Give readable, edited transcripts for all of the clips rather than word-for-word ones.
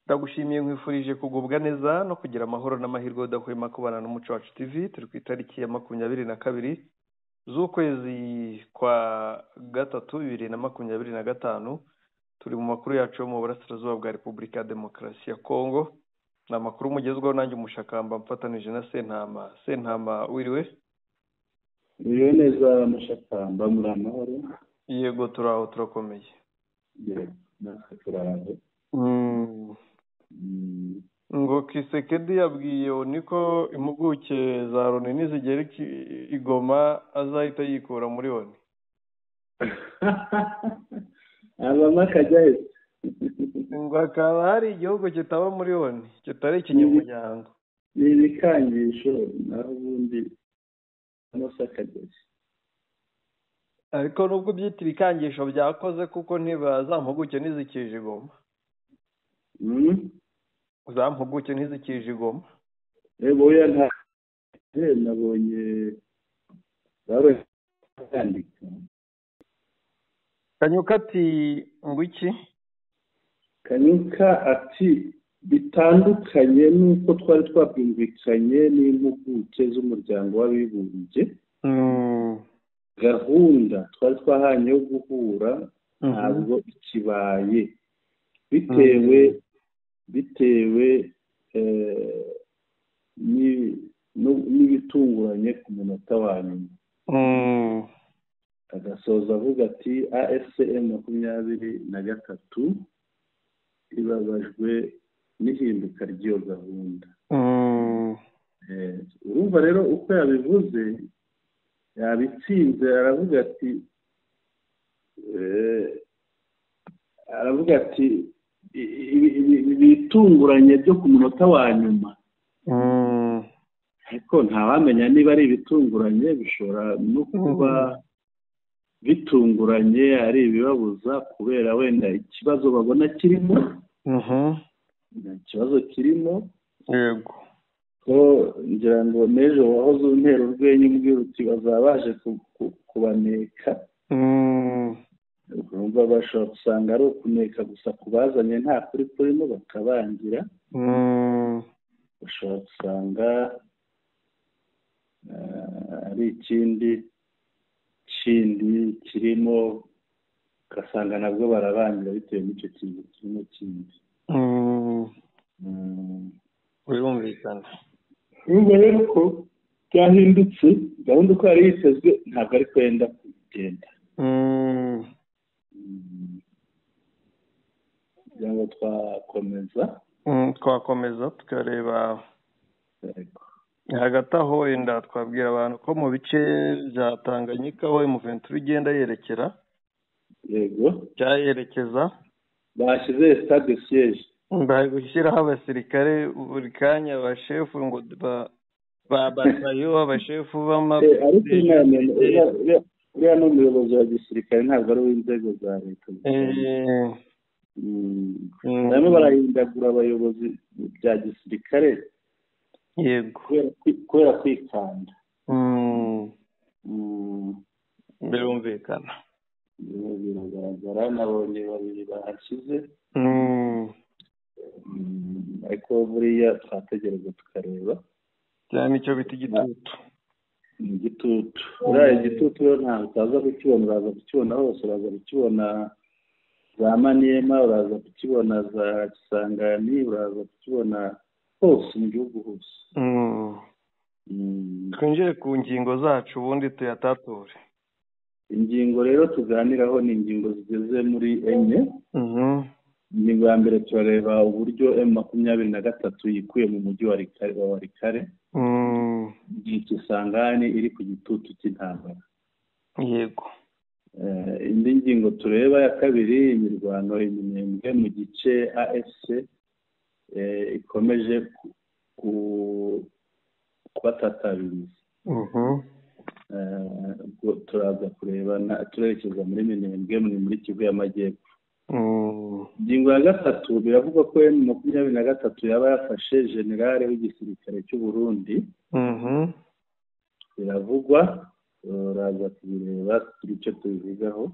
Ndagushimiye, nkwifurije kugubwa neza no kugira amahoro n'amahirwe udahwema kubana n'Umuco Wacu TV. Turi ku itariki ya 22 z'ukwezi kwa gatatu 2025. Turi mu makuru yacu yo mu burasirazuba bwa Repubulika ya Demokarasi ya Kongo. Ni amakuru mugezweho nanjye Umushakamba mfatanije na Sentama. Sentama, wiriwe? Wiriwe neza Mushakamba, muri amahoro? Yego, turaho, turakomeye. Yego, natwe turaho. Ngo Kisekedi yabwiye ONU ko impuguke za Loni nizigera i Goma azahita yikura muri ONU. Abamo akajya he? Ngo hakaba hari igihugu kitaba muri ONU kitari ikinyamuryango. Ni ibikangisho, naho ubundi amase akajya. Ariko nubwo byita ibikangisho byakoze, kuko ntiba za mpuguke ntizikije i Goma. Za mpuguke ntizikije i Goma. Oya, nta nabonye yandika. Kanyuka ati ngo iki? Kanyuka ati bitandukanye n'uko twari twabyumvikanye n'impuguke z'umuryango w'abibumbye, gahunda twari twahanye yo guhura ntabwo ikibaye bitewe n'ibitunguranye ku munota wa nyuma. Agasoza avuga ati AFC M23 ibabajwe n'ihinduka ry'iyo gahunda. Urumva rero uko yabivuze yabitsinze, aravuga ati ibitunguranye byo ku munota wa nyuma, ariko ntawamenya niba ari ibitunguranye, bishobora no kuba bitunguranye ari ibibabuza kubera wenda ikibazo babona kirimo, ikibazo kirimo. Ko ngira ngo n'ejo wahoze untera urwenya umbwira uti bazaba baje kubaneka. Urumva bashobora gusanga ari ukuneka gusa kubazanye, nta kuri kurimo, bakabangira. Bashobora gusanga ari ikindi kindi kirimo, ugasanga nabwo barabangira bitewe n'icyo kintu kirimo kindi. Birumvikana. Urumva rero ko byahindutse, gahunda uko yari yitezwe ntabwo ari kwenda kugenda. Kugira ngo twakomeza. Twakomeza tukareba. Hagati aho wenda twabwira abantu ko mu bice bya Tanganyika aho M23 igenda yerekera, cyayerekeza, bashyize état de siège. Bari gushyiraho abasirikare buri kanya, abashefu ngo ba batayo, abashefu b'ama Ariko uriya ni umuyobozi wa gisirikare, ntabwo ari uw'inzego za leta. Barimo barahindagura abayobozi bya gisirikare kubera kwikanda. Birumvikana. Biragaragara, nabonye babiri bahashyize. Ariko buriya twategereza tukareba. Cyane icyo bita igitutu. Ni igitutu, buriya igitutu rero ntabwo utaza kukibona, uraza kukibona hose, uraza kukibona za Maniema, uraza kukibona za Kisangani, uraza kukibona hose mu gihugu hose. Twinjire ku ngingo zacu ubundi tuyatature. Ingingo rero tuganiraho ni ingingo zigeze muri enye. Ingingo ya mbere, turareba uburyo M23 yikuye mu mujyi wa Walikale, Kisangani iri ku gitutu cy'intambara. Indi ngingo tureba ya kabiri, imirwano i Minembwe mu gice AFC ikomeje kubatatabiriza. Turaza kureba, turerekeza muri Minembwe muri Kivu y'Amajyepfo. Ingingo ya gatatu, biravugwa ko M23 yaba yafashe generale w'igisirikare cy'u Burundi. Biravugwa, uraza kubireba turi icyo tubivugaho.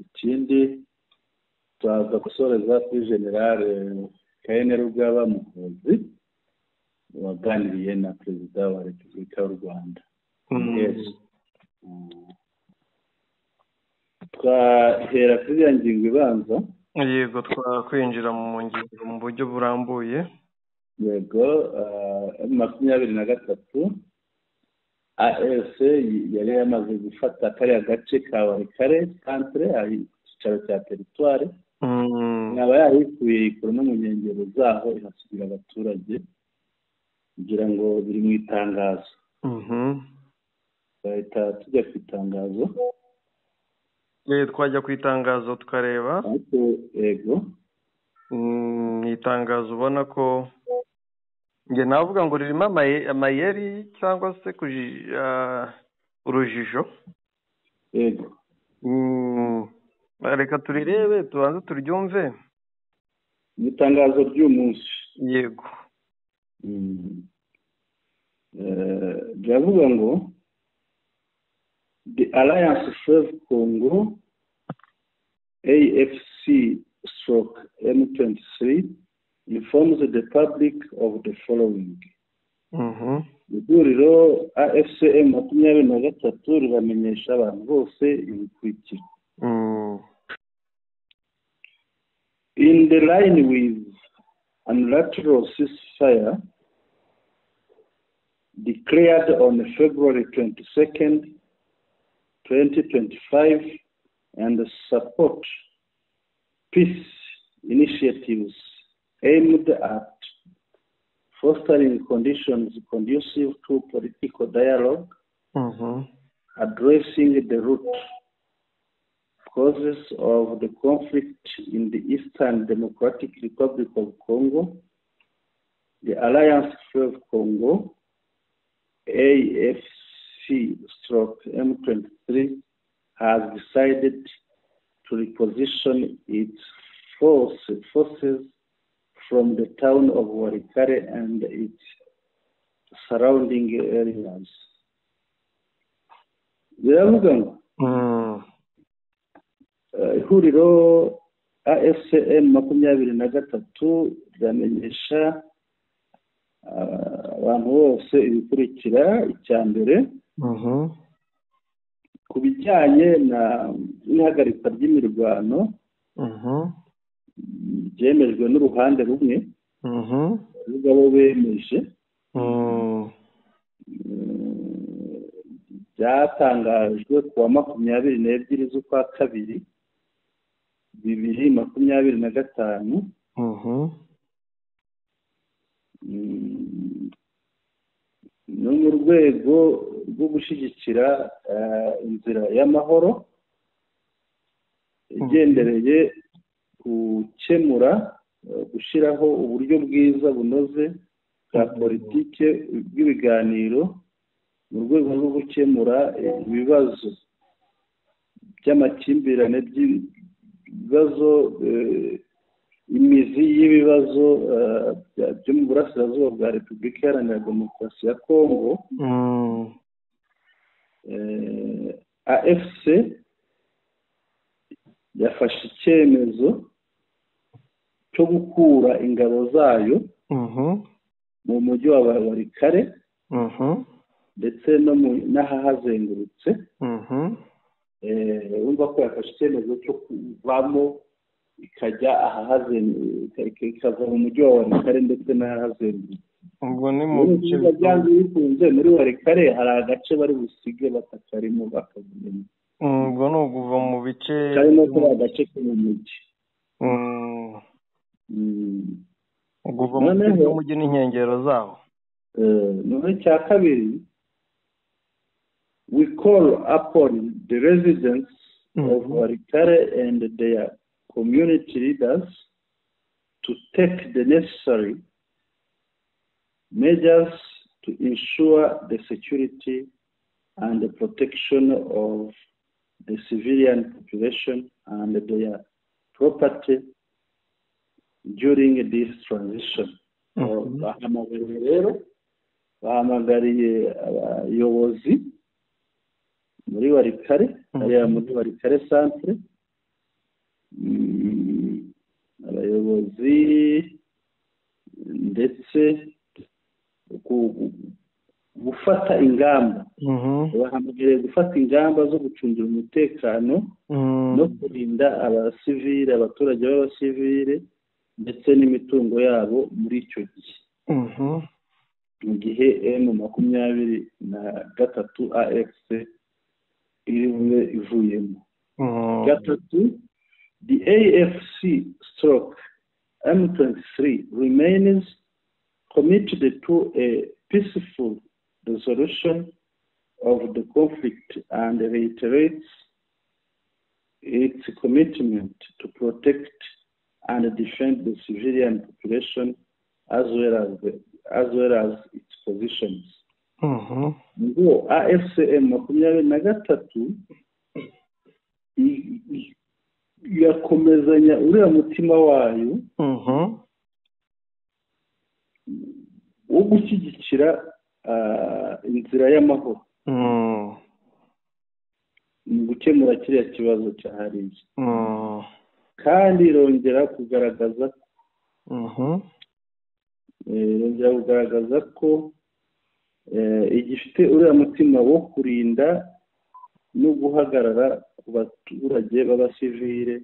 Ikindi Turaza gusoreza kuri General Kainerugaba Muhoozi waganiriye na Perezida wa Repubulika y'u Rwanda. Yes. Twahera kuri ya ngingo ibanza. Yego, twakwinjira mu ngingo mu buryo burambuye. Yego, 23 AFC yari yamaze gufata kariya gace ka Walikale centre, icyicaro cya territoire, yaba yarikuye ikora no mu nkengero zaho, ihasigira abaturage, kugira ngo biri mu itangazo. Bahita tujya ku itangazo. Twajya ku itangazo tukareba. Yego. Ni itangazo ubona ko njye navuga ngo ririmo amayeri cyangwa se urujijo. Yego. Reka turirebe, tubanze turyumve. Ni itangazo ry'umunsi. Yego. Biravuga ngo the Alliance Fleuve Congo AFC/M23 informs the public of the following. Ihuriro AFCM 23 riramenyesha abantu bose ibikurikira. In the line with unilateral ceasefire declared on February 22nd, 2025, and support peace initiatives aimed at fostering conditions conducive to political dialogue, addressing the root causes of the conflict in the Eastern Democratic Republic of Congo, the Alliance Fleuve Congo, AFC/M23, has decided to reposition its forces from the town of Walikale and its surrounding areas. Biravuga ngo ihuriro AFCM 23 riramenyesha abantu bose ibikurikira. Icya mbere, ku bijyanye n'ihagarikwa ry'imirwano byemejwe n'uruhande rumwe, bo bemeje, byatangajwe ku wa 22 z'ukwa kabiri 2025, no mu rwego rwo gushyigikira inzira y'amahoro igendereye gukemura, gushyiraho uburyo bwiza bunoze bwa politike bw'ibiganiro mu rwego rwo gukemura ibibazo by'amakimbirane, by'ibibazo, imizi y'ibibazo byo mu burasirazuba bwa Repubulika Iharanira Demokarasi ya Kongo. AFC yafashe icyemezo cyo gukura ingabo zayo mu mujyi wa Walikale ndetse n'ahahazengurutse. Urumva ko yafashe icyemezo cyo kuvamo, ikajya ikava mu mujyi wa Walikale ndetse n'ahahazengurutse. Ubwo ni mu bice byanze bikunze muri Walikale hari agace bari busige batakarimo bakavumenya. Ubwo ni uguva mu bice karimo kuri agace ko mu mujyi. Uguva mu bice by'umujyi n'inkengero zawo. None cya kabiri, we call upon the residents of Walikale and their community leaders to take the necessary measures to ensure the security and the protection of the civilian population and their property during this transition. Bahamagariye rero, bahamagariye abayobozi muri Walikale, hariya muri Walikale centre, Ubushobozi ndetse gufata ingamba, bahamagariye gufata ingamba zo gucungira umutekano no kurinda abasivile, abaturage b'abasivile ndetse n'imitungo yabo muri icyo gihe, mu gihe M23 AFC iri bube ivuyemo. Gatatu, the AFC/M23 remains committed to a peaceful resolution of the conflict and reiterates its commitment to protect and defend the civilian population as well as its positions. Ngo AFC M23 irakomezanya uriya mutima wayo wo gushyigikira inzira y'amahoro mu gukemura kiriya kibazo cya hariya, kandi irongera kugaragaza ko igifite uriya mutima wo kurinda no guhagarara ku baturage b'abasivile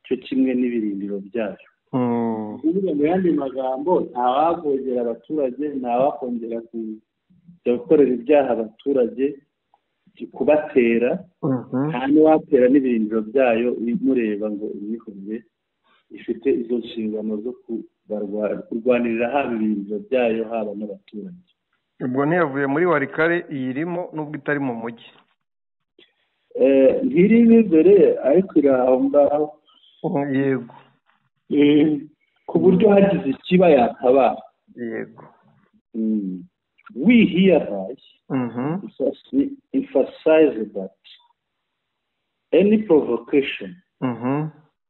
cyo kimwe n'ibirindiro byayo. Kuvuga mu yandi magambo, ntawavogera abaturage, ntawakongera kujya gukorera ibyaha abaturage, kubatera, nta n'uwatera n'ibirindiro byayo imureba ngo imwihorere. Ifite izo nshingano zo kurwanirira haba ibirindiro byayo, haba n'abaturage. Ubwo ntiyavuye muri Walikale, iyirimo nubwo itari mu mujyi. Ntirimo imbere, ariko iri aho ngaho. Ku buryo hagize ikiba yatabara. We hereby emphasize that any provocation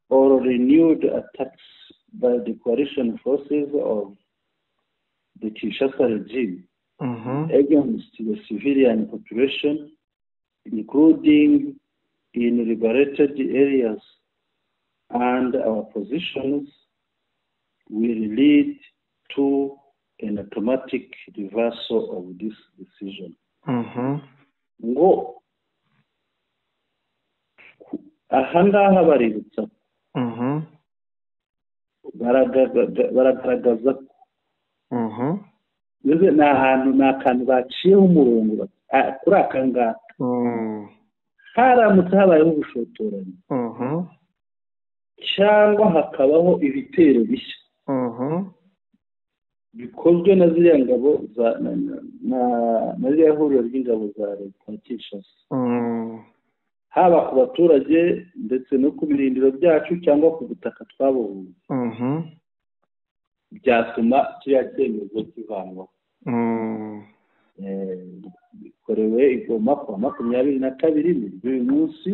or renewed attacks by the coalition forces of the Kinshasa regime against the civilian population, including in liberated areas and our positions, will lead to an automatic reversal of this decision. Ngo aha ngaha baributsa, baragaragaza ko mbese ni ahantu, ni akantu baciyeho umurongo bati, "Ah, kuri aka ngaka haramutse habayeho ubushotoranyi cyangwa hakabaho ibitero bishya bikozwe na ziriya ngabo za na ririya huriro ry'ingabo za leta ya Kinshasa, haba ku baturage ndetse no ku birindiro byacu cyangwa ku butaka twabohoye, byatuma kiriya cyemezo kivanwaho." Bikorewe i Goma ku wa 22, ni ry'uyu munsi,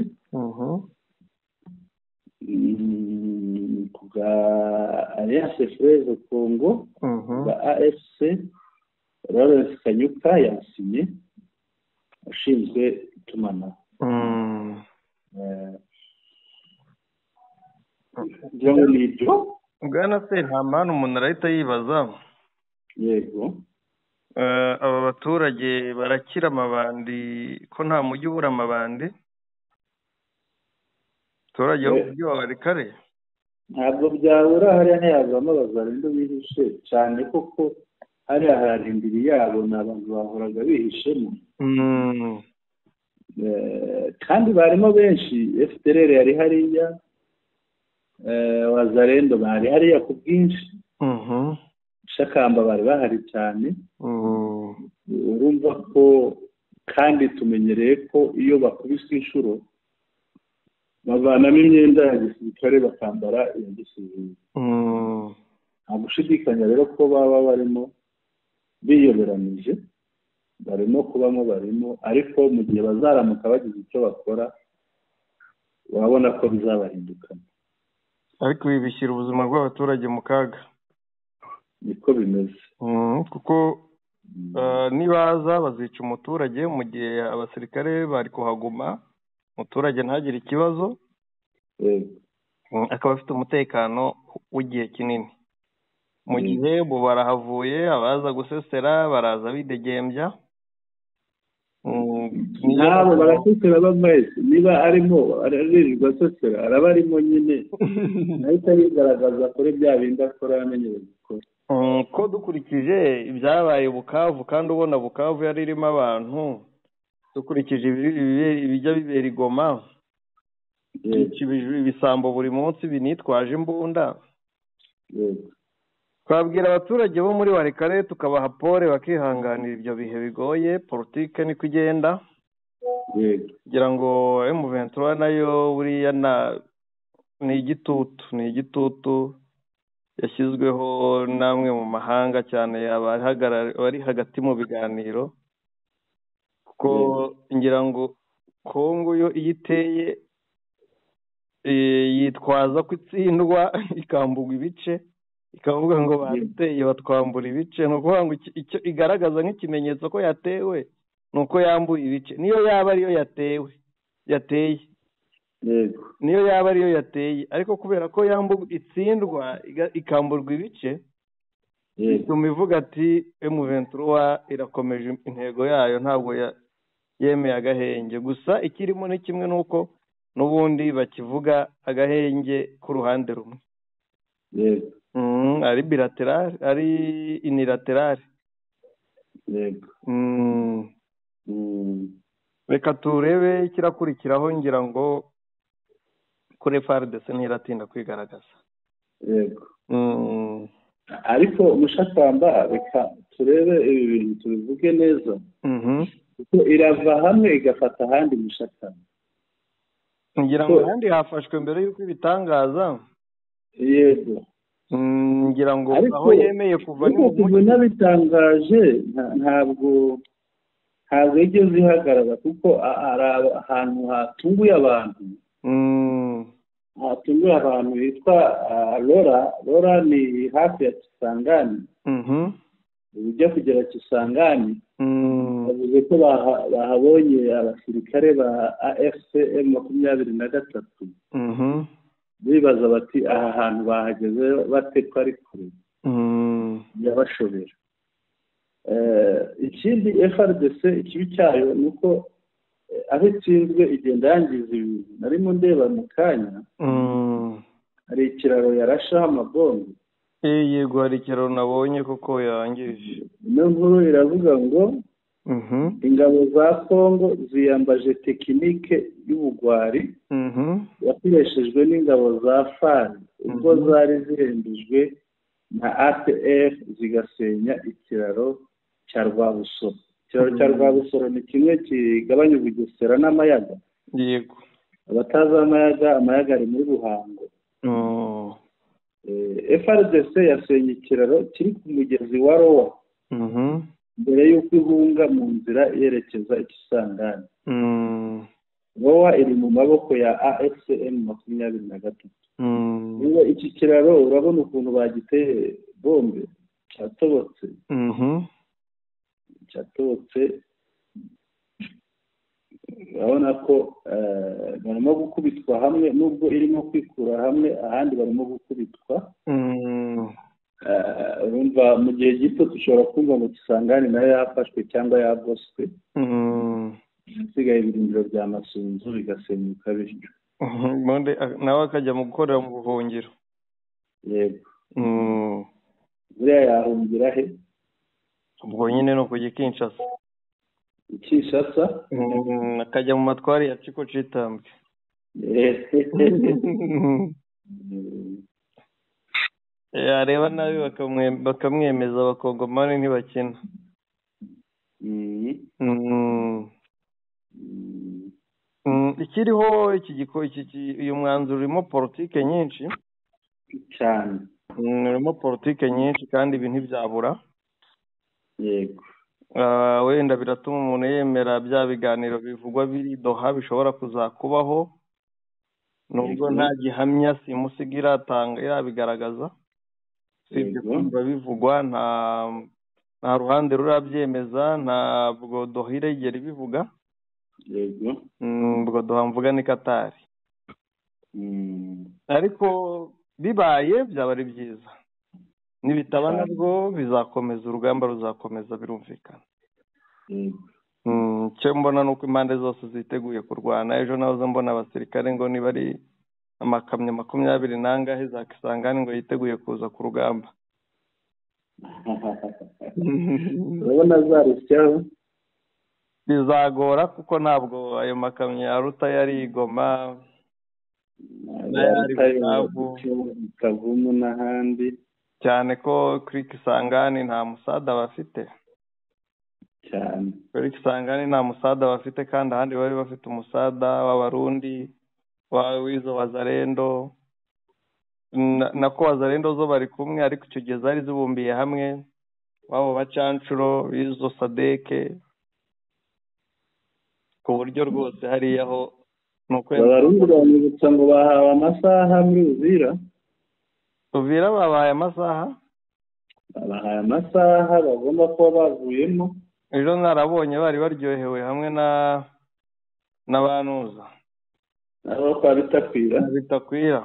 ku bwa Alliance Fleuve Congo, bwa AFC. Lawrence Kanyuka yasinye, ushinzwe itumanaho. Ngira ngo ni ibyo. Bwana Sentamani, umuntu arahita yibaza, Yego. Aba baturage barakira amabandi, ko nta mujyi ubura amabandi, abaturage bo mu mujyi wa Walikale? Ntabwo byabura, hariya ntiyavamo abazarendo bihishe cyane koko. Hariya hari indiri yabo, ni abantu bahoraga bihishemo. Kandi barimo benshi. FDLR yari hariya, wazarendo bari hariya ku bwinshi, shakamba bari bahari cyane. Urumva ko kandi tumenyereye ko iyo bakubiswe inshuro bavanamo imyenda ya gisirikare bakambara iya gisivili. Nta gushidikanya rero ko baba barimo biyoberanije, barimo kubamo, barimo, ariko mu gihe bazaramuka bagize icyo bakora, urabona ko bizabahindukana. Ariko ibi bishyira ubuzima bw'abaturage mu kaga. Niko bimeze. Kuko nibaza bazica umuturage mu gihe abasirikare bari kuhaguma, umuturage ntagire ikibazo, akaba afite umutekano. w'igihe kinini. Mu gihe ubu barahavuye, abaza gusesera baraza bidegembya. Ntabwo barasesera bambaye, niba arimo aririrwa asesera araba arimo nyine nahita yigaragaza kuri bya bindi akora yamenyereye gukora. Ko dukurikije ibyabaye Bukavu, kandi ubona Bukavu yari irimo abantu, dukurikije ibijya bibera i Goma, ibisambo buri munsi binitwaje imbunda, twabwira abaturage bo muri Walikale tukabaha pole bakihanganira ibyo bihe bigoye, politike niko igenda. Kugira ngo M23 nayo buriya ni igitutu, ni igitutu yashyizweho namwe mu mahanga cyane abari hagati mu biganiro, kuko ngira ngo Kongo yo iyiteye yitwaza ko itsindwa ikambugwa ibice, ikavuga ngo bateye batwambura ibice. Ni ukuvuga ngo icyo igaragaza nk'ikimenyetso ko yatewe ni uko yambuye ibice, niyo yaba ariyo yatewe yateye, niyo yaba ariyo yateye, ariko kubera ko itsindwa ikamburwa ibice, bituma ivuga ati M23 irakomeje intego yayo, ntabwo yemeye agahenge. Gusa ikirimo ni kimwe nuko n'ubundi bakivuga agahenge ku ruhande rumwe, ari bilateral, ari unilateral. Reka turebe kirakurikiraho, ngira ngo kuri FARDC ntiratinda kwigaragaza. Yego. Ariko Mushakamba, reka turebe ibi bintu tubivuge neza, kuko irava hamwe igafata ahandi. Mushakamba, ngira ngo ahandi hafashwe mbere y'uko ibitangaza. Yego. Ngira ngo aho yemeye kuva ni mu nabitangaje, ntabwo yigeze ihagarara, kuko ari ahantu hatunguye abantu, hatunguye abantu hitwa Rora. Rora ni hafi ya Kisangani, ujya kugera Kisangani. Bavuze ko bahabonye abasirikare ba AFC M23, bibaza bati aha hantu bahageze bate ko ari kure, yabashobera. Ikindi FARDC ikibi cyayo ni uko aho itsinzwe igenda yangiza ibintu. Narimo ndeba mu kanya, hari ikiraro yarashaho amabombe. Yego, hari ikiraro nabonye koko yangije. Ino nkuru iravuga ngo ingabo za Kongo ziyambaje tekinike y'ubugwari yakoreshejwe n'ingabo za FAR ubwo zari zihembejwe na ATF zigasenya ikiraro cya Rwabusoro. Ikiraro cya Rwabusoro ni kimwe kigabanya Bugesera n'Amayaga. Yego. Abatazi Amayaga, Amayaga ari muri Ruhango. FARDC yasenye ikiraro kiri ku mugezi wa Rowa mbere y'uko ihunga mu nzira yerekeza i Kisangani. Rowa iri mu maboko ya AFC M23. Niba iki kiraro urabona ukuntu bagiteye bombe, cyatobotse. Cyatobotse, urabona ko barimo gukubitwa hamwe, nubwo irimo kwikura hamwe, ahandi barimo gukubitwa. Urumva mu gihe gito dushobora kumva ngo Kisangani nayo yafashwe cyangwa yagoswe, isigaye ibirindiro bya Masunzu bigasenyuka bityo, nawe akajya mu gukorera mu buhungiro. Yego. Buriya yahungira he? Ubwo nyine no kujya Kinshasa. Kinshasa? Akajya mu matwari ya Chiko Chitambwe. Yareba nabi bakamwemeza, abakongomani ntibakina. Ikiriho iki uyu mwanzuro urimo politike nyinshi cyane, urimo politike nyinshi kandi ibi ntibyabura. Yego. Wenda biratuma umuntu yemera bya biganiro bivugwa biri Doha bishobora kuzakubaho, nubwo nta gihamya simusiga iratanga irabigaragaza, sibyo kumva bivugwa, nta ruhande rurabyemeza, ntabwo Doha iregera ibivuga. Yego. Ubwo Doha mvuga ni Katari. Ariko Bibaye byaba ari byiza, nibitaba nabwo bizakomeza, urugamba ruzakomeza, birumvikana. Icyo mbona ni uko impande zose ziteguye kurwana. Ejo nahoze mbona abasirikare ngo niba ari amakamyo 20 n'angahe za Kisangani ngo yiteguye kuza ku rugamba. Urabona zarusyaho bizagora, kuko ntabwo ayo makamyo aruta yari i Goma Kavumu n'ahandi, cyane ko kuri Kisangani nta musada bafite cyane. Kuri Kisangani nta musada bafite, kandi ahandi bari bafite umusada w'Abarundi, w'izo Wazalendo, nako Wazalendo zo bari kumwe, ariko icyo gihe zari zibumbiye hamwe, wabo bacancuro b'izo Sadeke, ku buryo rwose hariya ho nuko Abarundi bamwibutsa ngo bahawe amasaha muri Uvira. Uvira babahaye amasaha, babahaye amasaha bagomba kuba bavuyemo. Ejo narabonye bari baryohewe hamwe na banuza nabo kwa Bitakwira.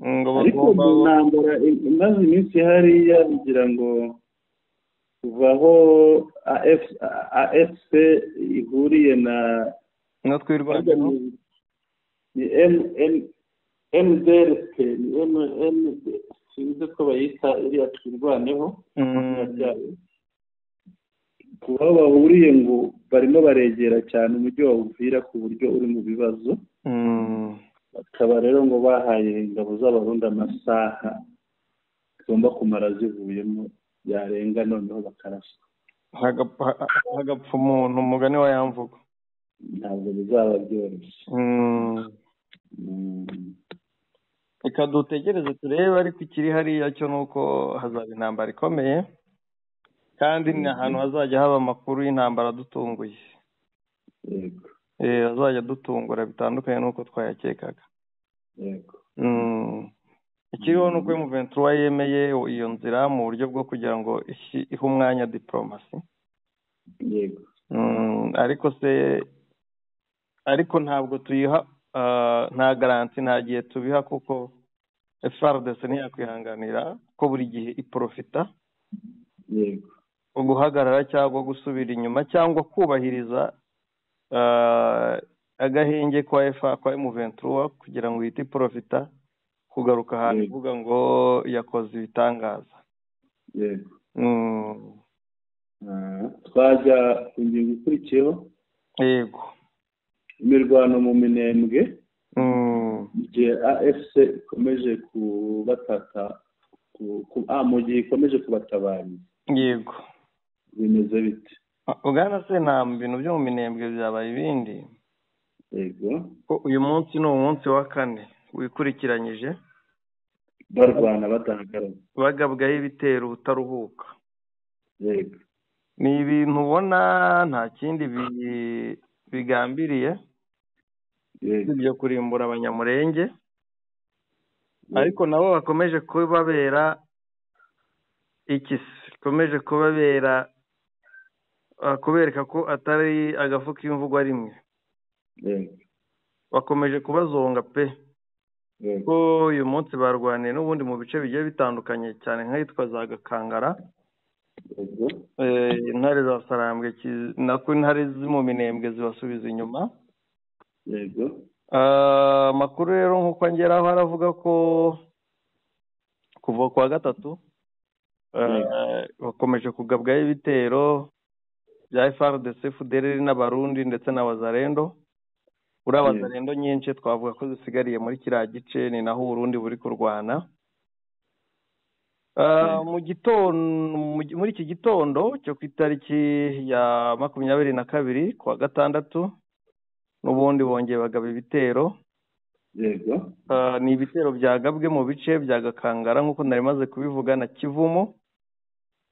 Ngo ariko intambara imaze iminsi hariya kugira ngo kuva aho AFC ihuriye na Twirwaneho, ni MDRP, ni MMD, sinzi ko bayita iriya Twirwaneho, kuba bahuriye ngo barimo baregera cyane umujyi wa Uvira ku buryo uri mu bibazo. Bakaba rero ngo bahaye ingabo z'Abarundi amasaha zigomba kumara zivuyemo, yarenga noneho bakaraswa, hagapfa umuntu, umugani wa yamvugo. Ntabwo bizaba byoroshye. Reka dutegereze turebe, ariko ikiri hariya cyo ni uko hazaba intambara ikomeye, kandi ni ahantu hazajya haba amakuru y'intambara adutunguye. Yego. Azajya adutungura bitandukanye n'uko twayakekaga. Yego. Ikiriho ni uko M23 yemeye iyo nzira mu buryo bwo kugira ngo ihe umwanya diplomasi. Yego. Ariko se, ariko ntabwo tuyiha, nta garanti, nta gihe tubiha, kuko FARDC ntiyakwihanganira ko buri gihe iprofita. Yego. Guhagarara cyangwa gusubira inyuma cyangwa kubahiriza agahenge kwa M23 kugira ngo ihite iprofita kugaruka ahantu ivuga ngo yakoze ibitangaza. Yego. Twajya ku ngingo ikurikiyeho. Yego. Imirwano mu Minembwe, igihe AFC ikomeje kubatata, mu gihe ikomeje kubatabariza. Yego. Bimeze bite? Bwana se, nta bintu byo mu Minembwe byabaye ibindi. Yego. Ko uyu munsi ni umunsi wa 4 wikurikiranyije barwana badahagarara, bagabwaho ibitero utaruhuka. Yego. Ni ibintu ubona nta kindi bigambiriye ibyo kurimbura Abanyamurenge, ariko nabo bakomeje kubabera ikisi, komeje kubabera kubereka ko atari agafu k'imvugo rimwe. Bakomeje kubazonga pe. Ko uyu munsi barwaniye n'ubundi mu bice bigiye bitandukanye cyane nk'ahitwa za Gakangara, intare za Sarambwe, nako intare zo mu Minembwe zibasubiza inyuma. Yego. Amakuru rero nk'uko ngeraho aravuga ko kuva kwa gatatu bakomeje kugabwaho ibitero bya FARDC, FDLR n'Abarundi ndetse na Wazalendo. Uri Wazalendo nyinshi twavuga ko zisigariye muri kiriya gice, ni naho Uburundi buri kurwana. Mu gitondo, muri iki gitondo cyo ku itariki ya 22 kwa gatandatu, n'ubundi bongeye bagaba ibitero. Yego. Ni ibitero byagabwe mu bice bya Gakangara nk'uko nari maze kubivuga, na Kivumu,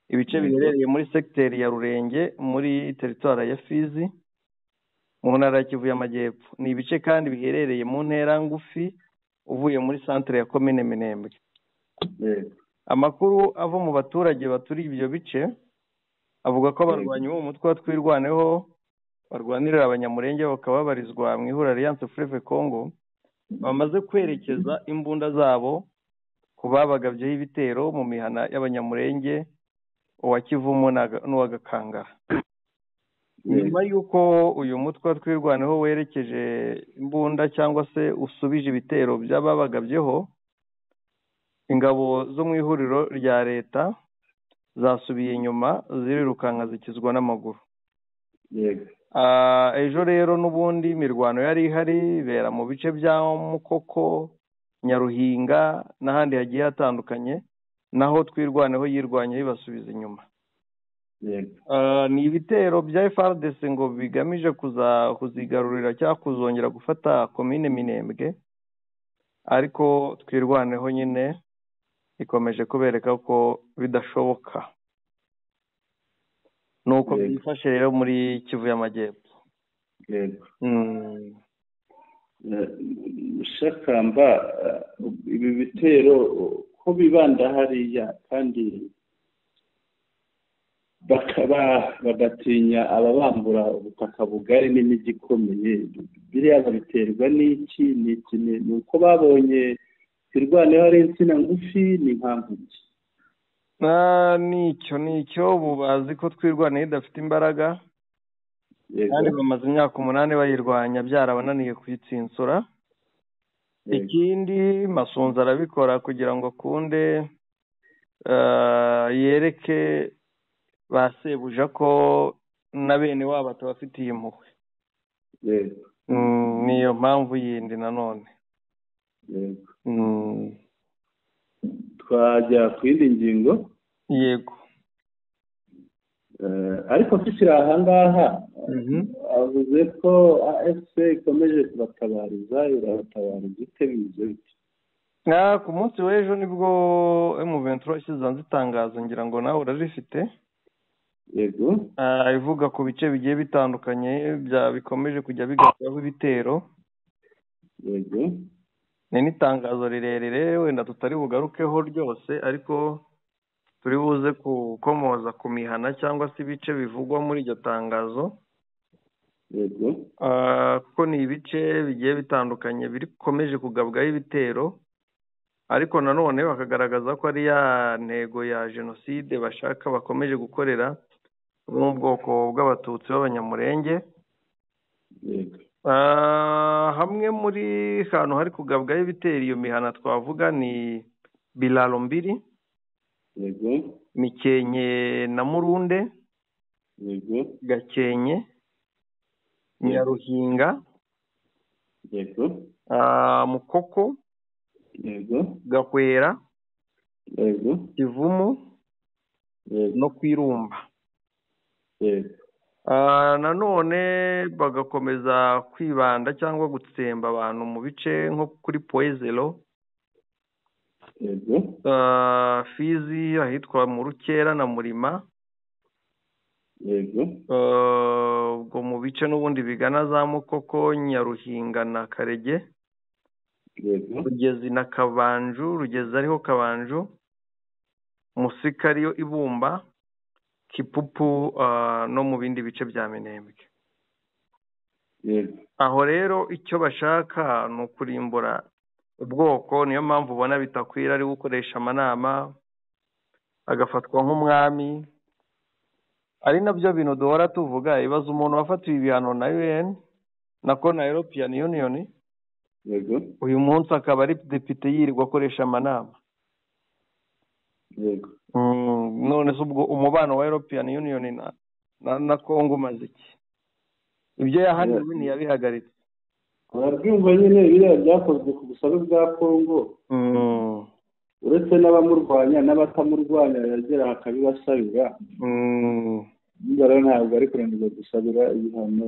ibice biherereye muri secteur ya Rurenge muri territoire ya Fizi mu ntara ya Kivu y'Amajyepfo. Ni ibice kandi biherereye mu ntera ngufi uvuye muri centre ya commune Minembwe. Yego. Amakuru ava mu baturage baturiye ibyo bice avuga ko abarwanyi bo mu mutwe wa Twirwaneho barwanirira Abanyamurenge bakaba babarizwa mu ihuriro Alliance Fleuve Congo bamaze kwerekeza imbunda zabo ku babagabyeho ibitero mu mihana y'Abanyamurenge, uwa Kivumu n'uwa Gakangara. Nyuma y'uko uyu mutwe wa Twirwaneho werekeje imbunda cyangwa se usubije ibitero by'ababagabyeho, ingabo zo mu ihuriro rya leta zasubiye inyuma zirirukanka zikizwa n'amaguru. Ejo rero n'ubundi imirwano yari ihari ibera mu bice bya Mukoko, Nyaruhinga n'ahandi hagiye hatandukanye, naho Twirwaneho yirwanya bibasubiza inyuma. Ni ibitero bya FARDC ngo bigamije kuzigarurira cyangwa kuzongera gufata komine Minembwe, ariko Twirwaneho nyine ikomeje kubereka ko bidashoboka. Nuko byifashe rero muri Kivu y'Amajyepfo. Yego. Mushakamba, ibi bitero ko bibanda hariya kandi bakaba bagatinya ababambura ubutaka bugari n'imijyi ikomeye, biriya babiterwa n'iki? Ni uko babonye Twirwaneho ari insina ngufi? Ni impamvu ki? Nicyo ubu bazi ko Twirwaneho idafite imbaraga, kandi bamaze imyaka 8 bayirwanya byarabananiye kuyitsinsura. Ikindi Masunzu arabikora kugira ngo akunde yereke ba sebuja ko na bene wabo atabafitiye impuhwe. Niyo mpamvu yindi nanone. Twajya ku yindi ngingo. Yego. Ariko tukiri aha ngaha, avuze ko AFC ikomeje kubatabariza, irabatabariza ite bimeze bite? Ku munsi w'ejo nibwo M23 yashyize hanze itangazo, ngira ngo nawe urarifite. Yego. Ivuga ku bice bigiye bitandukanye bya bikomeje kujya bigabaho ibitero. Yego. Ni n'itangazo rirerire wenda tutari bugarukeho ryose, ariko turi buze gukomoza ku mihana cyangwa se ibice bivugwa muri iryo tangazo. Yego. Kuko ni ibice bigiye bitandukanye bikomeje kugabwaho ibitero, ariko nanone bakagaragaza ko ari ya ntego ya jenoside bashaka bakomeje gukorera mu bwoko bw'Abatutsi b'Abanyamurenge. Yego. Hamwe muri hantu hari kugabwaho ibitero iyo mihana twavuga ni Bilalo Mbiri. Yego. Mikenke na Murunde. Yego. Gakenke, Nyaruhinga. Yego. Mukoko. Yego. Gakwera. Yego. Kivumu. Yego. No Kwirumba. Yego. Nanone bagakomeza kwibanda cyangwa gutsemba abantu mu bice nko kuri Poezelo. Yego. Fizi ahitwa mu Rukera na Murima. Yego. Ubwo mu bice n'ubundi bigana za Mukoko, Nyaruhinga na Karege. Yego. Rugezi na Kabanju, Rugezi ariho Kabanju, Musika ariyo Ibumba, Kipupu, no mu bindi bice bya Minembwe. Yego. Aho rero icyo bashaka ni ukurimbura ubwoko, niyo mpamvu ubona Bitakwira ari gukoresha amanama agafatwa nk'umwami, ari nabyo bintu duhora tuvuga. Ibibazo umuntu wafatiwe ibihano na UN nako na European Union. Yego. Uyu munsi akaba ari depite yirirwa akoresha amanama. Yego. None se ubwo umubano wa European Union na Congo umaze iki? Ibyo yahaniwe ntiyabihagaritse. Urabyumva nyine biriya byakozwe ku busabe bwa Congo. Uretse n'abamurwanya n'abatamurwanya yagera akabibasabira. Niba rero ntabwo ari kunanirwa gusabira ibihano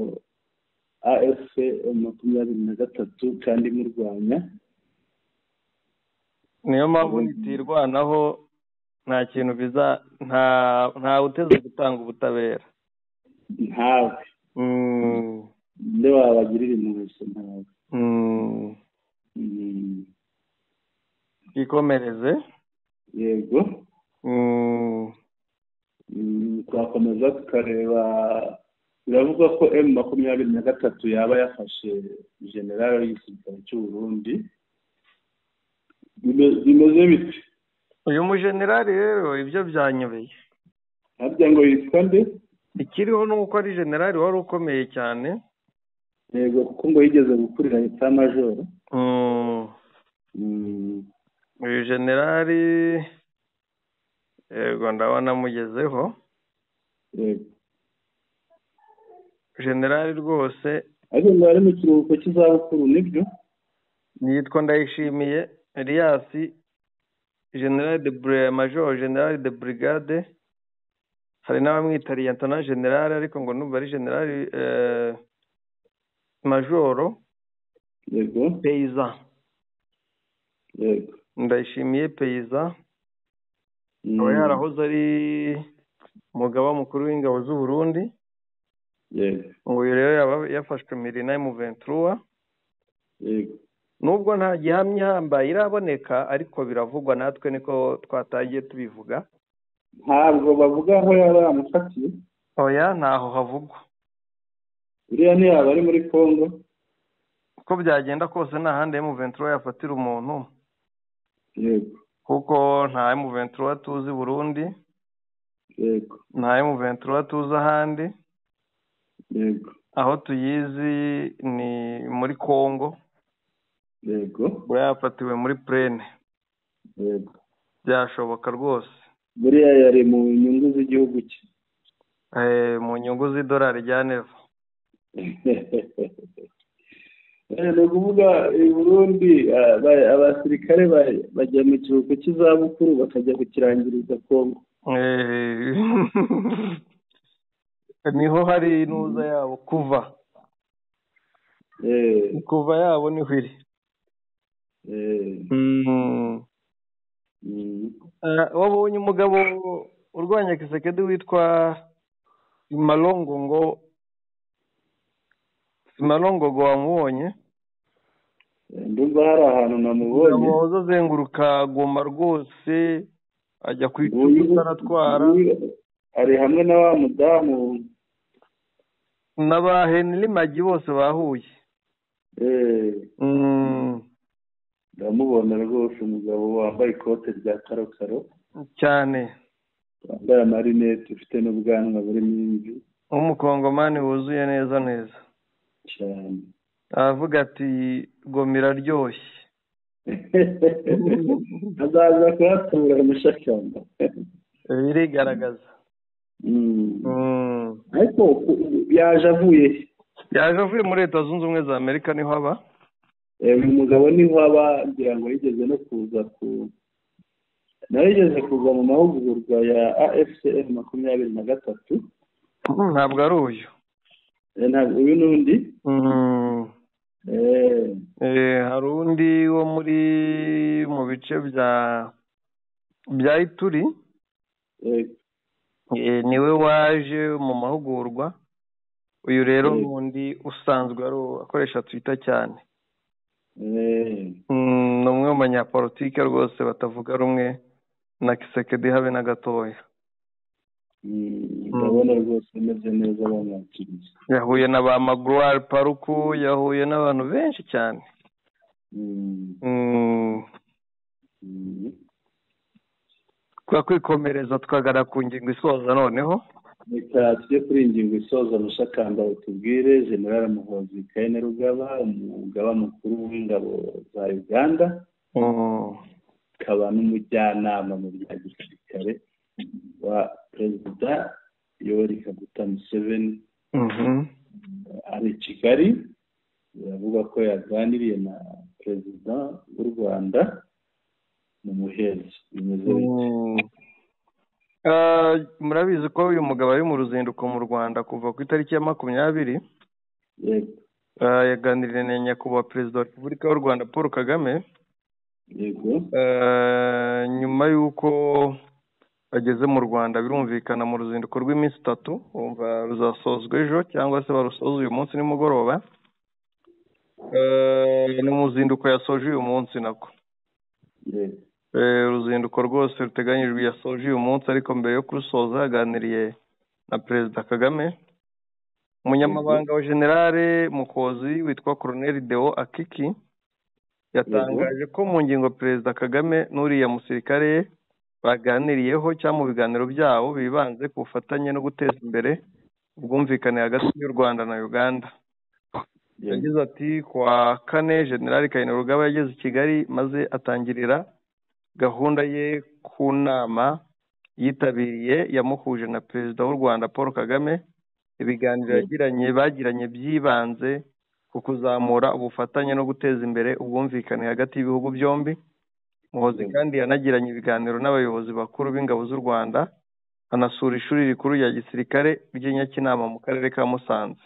AFC 23 kandi imurwanya. Niyo mpamvu nitirwanaho nta kintu biza, nta uteze gutanga ubutabera. Ntawe. Nde wabagirira impuhwe ntawe. Ikomereze. Yego. Twakomeza tukareba Biravugwa ko M23 yaba yafashe general w'igisirikare cy'u Burundi. Bimeze bite? Uyu mujenerali rero ibyo byanyobeye. Harya ngo yitwa nde? Ikiriho ni uko ari generali wari ukomeye cyane. Yego, kuko ngo yigeze gukurira état major. Uyu generali, yego, ndabona amugezeho. Yego. Generali rwose. Ariko ngo ari mu kiruhuko cy'izabukuru, nibyo? Yitwa Ndayishimiye Elias, général de major, général de brigade. Hari n'abamwita lieutenant général, ariko ngo numva ari général majoro. Yego. Paysan. Yego. Ndayishimiye Paysan akaba yarahoze ari umugaba mukuru w'ingabo z'u Burundi. Yego. Uyu rero yaba yafashwe mpiri na M23. Yego. Nubwo nta gihamya ihambaye iraboneka, ariko biravugwa, natwe niko twatangiye tubivuga. Ntabwo bavuga aho yaba yamufatiye? Oya, ntaho havugwa. Uriya ntiyaba ari muri Congo? Uko byagenda kose, nta handi M23 yafatira umuntu. Yego. Kuko nta M23 tuzi Burundi. Yego. Nta M23 tuzi ahandi. Yego. Aho tuyizi ni muri Congo. Yego. Ubwo yafatiwe muri Plaine. Yego. Byashoboka rwose. Buriya yari mu nyungu z'igihugu cye. Mu nyungu z'idolari rya Neva. Ni ukuvuga i Burundi abasirikare bajya mu kiruhuko cy'izabukuru bakajya kukirangiriza Congo. Niho hari inuza yabo, kuva yabo niho iri. Wabonye umugabo urwanya Kisekedi witwa Malongo, ngo Malongo ngo wamubonye? Ndumva hari ahantu namubonye. Wahoze azenguruka Goma rwose, ajya ku icupa aratwara. Ari hamwe na wa mudamu n'aba Henry Magi bose bahuye. Ndamubona rwose, umugabo wambaye ikote rya karokaro cyane, wambaye amarinete, ufite n'ubwanwa burimo imvi, w'umukongomani wuzuye neza neza cyane. Aravuga ati Goma iraryoshye. Azaza kuhatura mushakamba. Birigaragaza. Ariko yaje avuye Yaje avuye muri Leta Zunze Ubumwe za Amerika, niho aba. Uyu mugabo niho aba, ngira ngo yigeze no kuza ku nawe yigeze kuza mu mahugurwa ya AFCM 23. Ntabwo ari uyu. Ntabwo uyu n'undi. Hari undi wo muri mu bice bya Ituri, niwe waje mu mahugurwa. Uyu rero n'undi usanzwe ari akoresha Twitter cyane. Ni umwe mu banyapolitike rwose batavuga rumwe na Kisekedi habe na gatoya. Ndabona rwose ameze neza, bamwakiriye. Yahuye na ba Magloire Paruku, yahuye n'abantu benshi cyane. Kwikomereza tukagana ku ngingo isoza noneho. Reka tujye kuri iyi ngingo isoza. Mushakamba, tubwire General Muhoozi Kainerugaba, umugaba mukuru w'ingabo za Uganda, akaba n'umujyanama mu bya gisirikare wa Perezida Yoweri Kaguta Museveni, ari i Kigali. Biravuga ko yaganiriye na Perezida w'u Rwanda mu muhezo. Bimeze bite? Murabizi ko uyu mugabo ari mu ruzinduko mu Rwanda kuva ku itariki ya 20. Yego. Yaganiriye na Nyakubahwa Perezida wa Repubulika y'u Rwanda Paul Kagame. Yego. Nyuma y'uko ageze mu Rwanda, birumvikana mu ruzinduko rw'iminsi 3, wumva ruzasozwa ejo cyangwa se barusoza uyu munsi nimugoroba. Ni umuzinduko yasoje uyu munsi nako. Yego. Uruzinduko rwose ruteganyijwe yasoje uyu munsi, ariko mbere yo kurusoza yaganiriye na Perezida Kagame. Umunyamabanga wa Generale Muhoozi witwa Colonel Deo Akiki yatangaje ko mu ngingo Perezida Kagame n'uriya musirikare baganiriyeho cyangwa mu biganiro byabo bibanze ku bufatanye no guteza imbere ubwumvikane hagati y'u Rwanda na Uganda. Yagize ati kuwa kane General Kainerugaba yageze i Kigali maze atangirira gahunda ye ku nama yitabiriye yamuhuje na Perezida w'u Rwanda Paul Kagame. Ibiganiro bagiranye byibanze ku kuzamura ubufatanye no guteza imbere ubwumvikane hagati y'ibihugu byombi. Muhoozi kandi yanagiranye ibiganiro n'abayobozi bakuru b'ingabo z'u Rwanda, anasura ishuri rikuru rya gisirikare ry'i Nyakinama mu karere ka Musanze.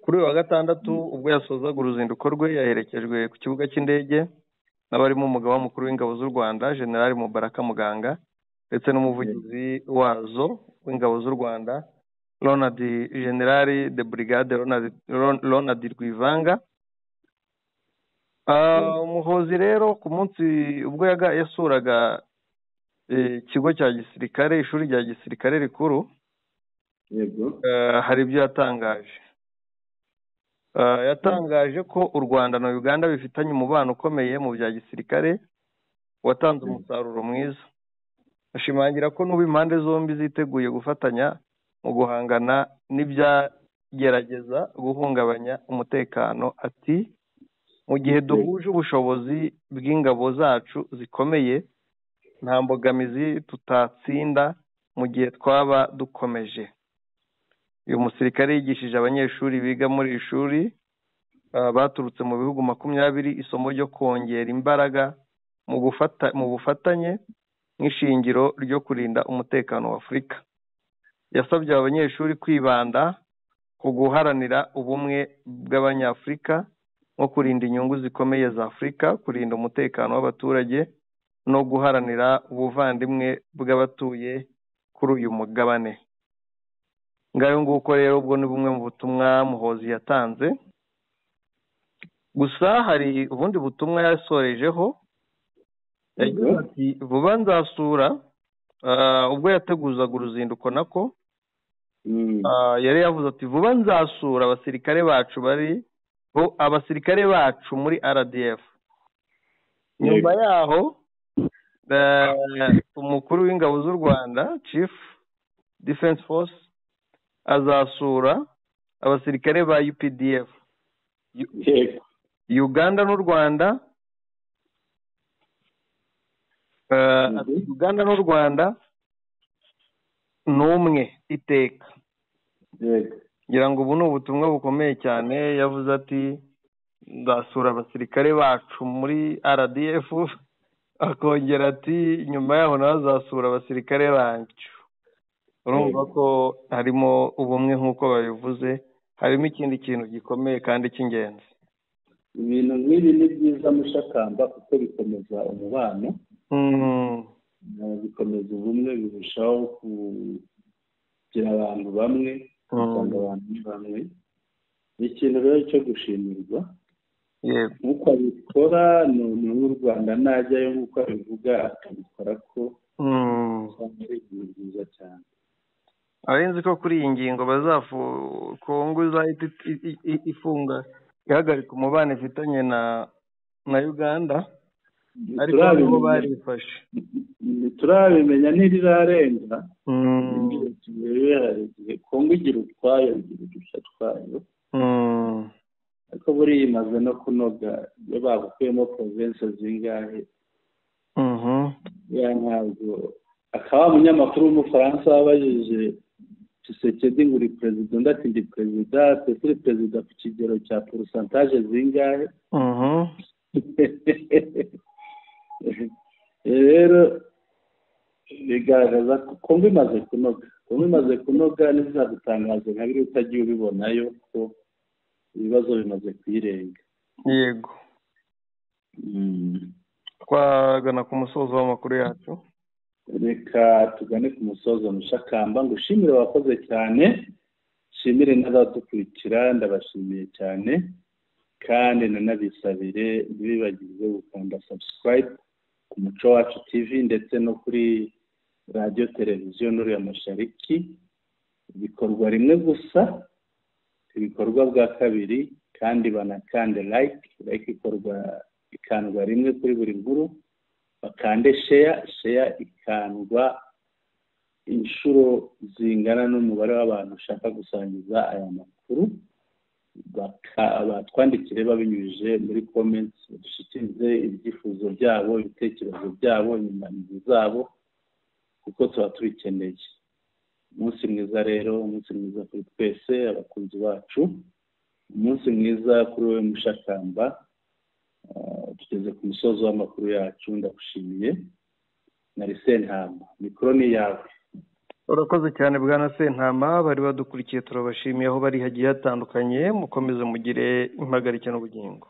Kuri uyu wa gatandatu ubwo yasozaga uruzinduko rwe, yaherekejwe ku kibuga cy'indege n'abarimo umugaba mukuru w'ingabo z'u Rwanda General Mubaraka Muganga ndetse n'umuvugizi wazo w'ingabo z'u Rwanda Ronald General de Brigade Ronald Rwivanga. Muhoozi rero ku munsi ubwo yasuraga ikigo cya gisirikare, ishuri rya gisirikare rikuru, hari ibyo yatangaje. Yatangaje ko u Rwanda na Uganda bifitanye umubano ukomeye mu bya gisirikare watanze umusaruro mwiza. Ashimangira ko n'ubu impande zombi ziteguye gufatanya mu guhangana n'ibyagerageza guhungabanya umutekano. Ati mu gihe duhuje ubushobozi bw'ingabo zacu zikomeye, nta mbogamizi tutatsinda mu gihe twaba dukomeje. Uyu musirikare yigishije abanyeshuri biga muri iri shuri baturutse mu bihugu 20 isomo ryo kongera imbaraga mu bufatanye nk'ishingiro ryo kurinda umutekano wa Afurika. Yasabye aba banyeshuri kwibanda ku guharanira ubumwe bw'Abanyafurika nko kurinda inyungu zikomeye za Afurika, kurinda umutekano w'abaturage no guharanira ubuvandimwe bw'abatuye kuri uyu mugabane. Ngayo nguko rero, ubwo ni bumwe mu butumwa Muhoozi yatanze. Gusa hari ubundi butumwa yasorejeho, yagize ati vuba nzasura. Ubwo yateguzaga uruzinduko nako yari yavuze ati vuba nzasura abasirikare bacu abasirikare bacu muri RDF. Nyuma yaho umukuru w'ingabo z'u Rwanda Chief Defense Force azasura abasirikare ba UPDF. Uganda n'u Rwanda, Uganda n'u Rwanda ni umwe iteka. Ngira ngo ubu ni ubutumwa bukomeye cyane. Yavuze ati nzasura abasirikare bacu muri RDF, akongera ati nyuma yaho nawe azasura abasirikare bacu. Urumva ko harimo ubumwe nk'uko babivuze, harimo ikindi kintu gikomeye kandi cy'ingenzi. Ibintu nk'ibi ni byiza Mushakamba, kuko bikomeza umubano, bikomeza ubumwe, birushaho kugira abantu bamwe, usanga abantu bamwe. Ni ikintu rero cyo gushimirwa. Nk'uko abikora ni umuntu w'u Rwanda najyayo nk'uko abivuga akabikora, ko usanga ari ibintu byiza cyane. Abenzi ko kuri iyi ngingo Kongo izahita ifunga ihagarika umubano ifitanye na Uganda, ariko bo barifashe. Ntiturabimenya ntirirarenga. Kongo igira utwayo, igira udushya twayo, ariko buriya imaze no kunoga. Iyo bagukuyemo province zingahe, ntabwo akaba umunyamakuru w'umufaransa wabajije Tshisekedi ngo uri perezida, undi ati ndi perezida, uri perezida ku kigero cya porosantaje zingahe? Rero bigaragaza ko Kongo imaze kunoga. Kongo imaze kunoga, ntibizagutangaze nka biriya utagiye ubibonayo ko ibibazo bimaze kuyirenga. Yego, twagana ku musozo w'amakuru yacu. Reka tugane ku musozo Mushakamba. Ngushimire wakoze cyane, nshimire n'abadukurikira, ndabashimiye cyane, kandi nanabisabire ntibibagirwe gukanda subscribe ku Muco Wacu TV ndetse no kuri radiyo televiziyo Nuru ya Mashariki. Bikorwa rimwe gusa, ibikorwa bwa kabiri, kandi banakande like. Like ikorwa ikandwa rimwe kuri buri nkuru. Bakande share, share ikandwa inshuro zingana n'umubare w'abantu ushaka gusangiza aya makuru. Batwandikire babinyujije muri comments, badushyikirize ibyifuzo byabo, ibitekerezo byabo, inyunganizi zabo, kuko tuba tubikeneye. Umunsi mwiza rero, umunsi mwiza kuri twese abakunzi bacu, umunsi mwiza kuri wowe Mushakamba. Tugeze ku musozo w'amakuru yacu, ndagushimiye. Nari Sentama, mikoro ni iyawe. Urakoze cyane bwana Sentama. Bari badukurikiye turabashimiye aho bari hagiye hatandukanye. Mukomeze mugire impagarike n'ubugingo.